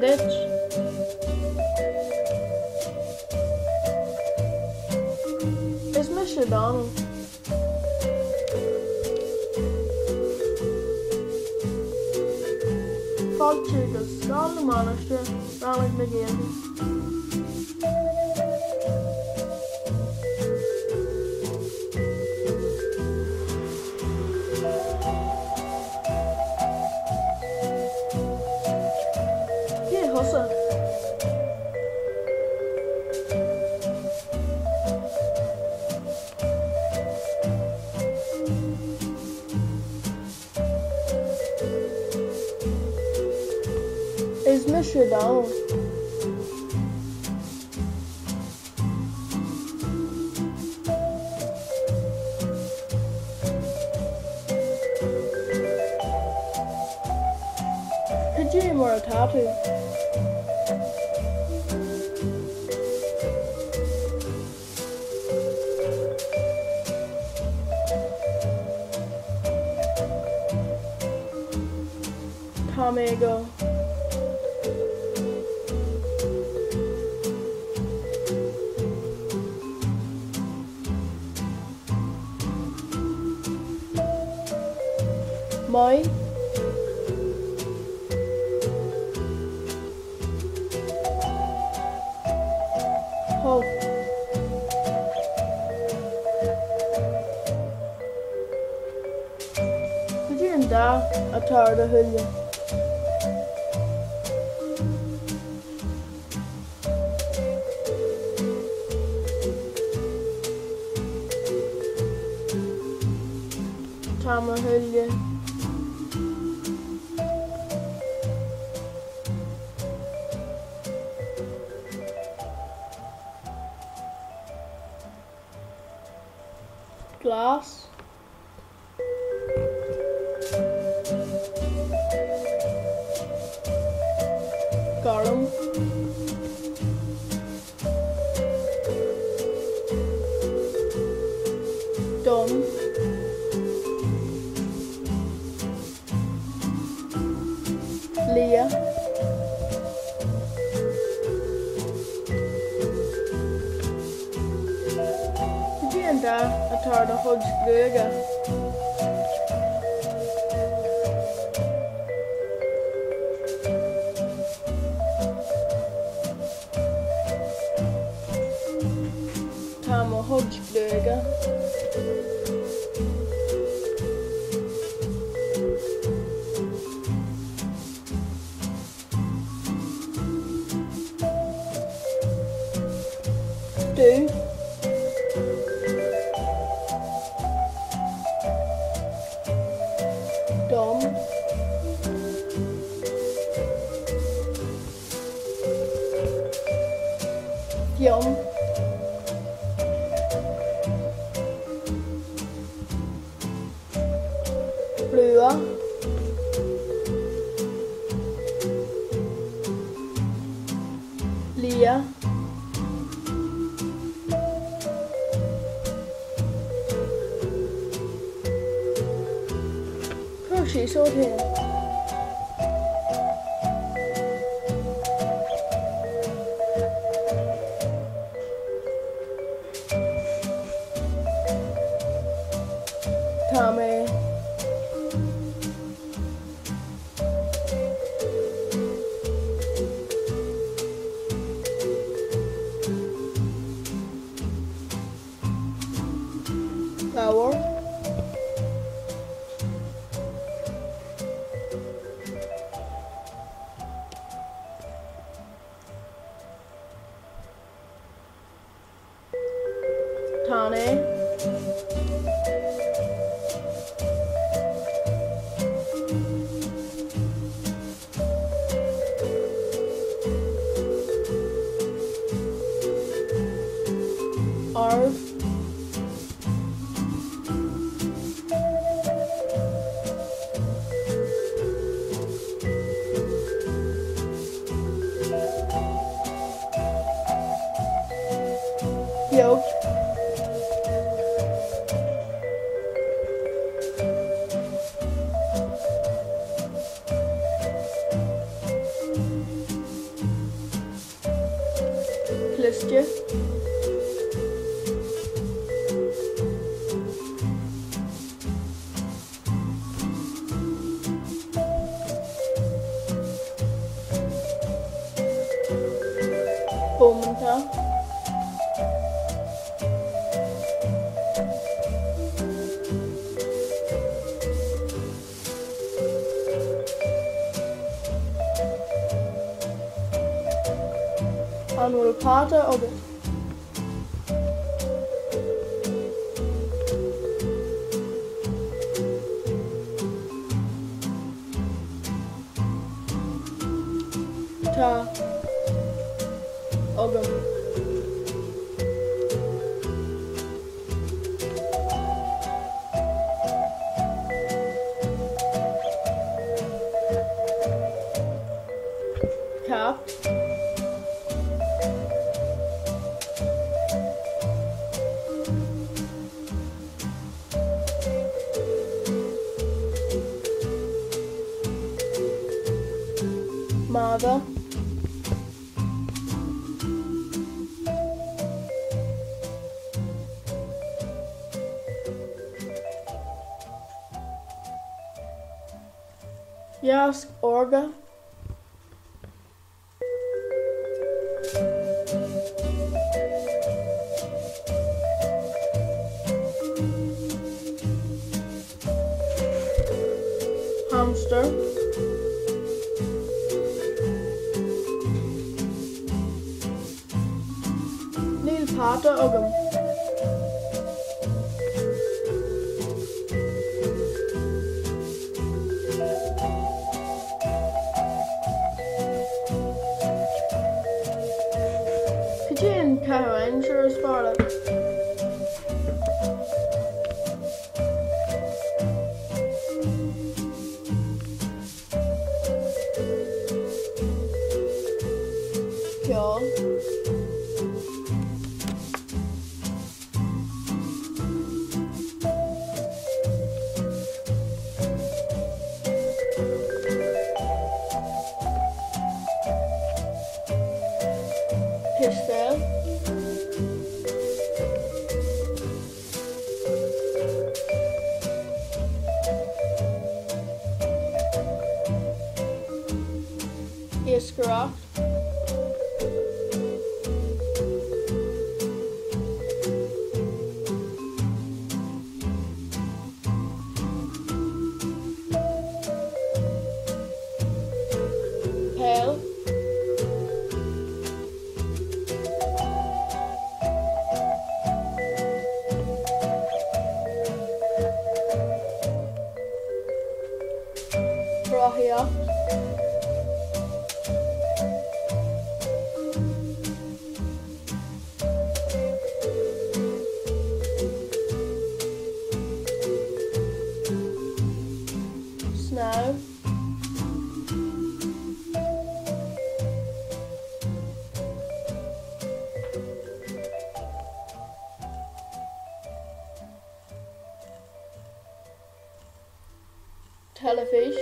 duit? Is mise Dónall. Fáilte go Scoil na Mainistre, Rannóg na Gaeilge. Cé thusa? Is mise Dónall. Cad é mar atá tú? Tá mé go. Maith. Thug. Cad é an dath atá ar do shúile? Tá mo shúile. Glas. Gorm. Donn. Liath. Cad é an dath atá ar do chuid gruaige? Tá mo chuid gruaige. Dubh. Donn. Fionn. Rua. Liath. Cuir síos ort féin. Tá mé. Leabhar. Tá né. Ard. Beag. Ciste. Bómánta. An bhfuil peata agat? Tá. Agam. Cat. Madra. Deasc órga. Hamstar. Níl peata agam. Cad é an caitheamh aimsire is fearr leat? Ceol. Cispheil. Iascaireacht. Peil. Rothaíocht. Snámh. Teilifís.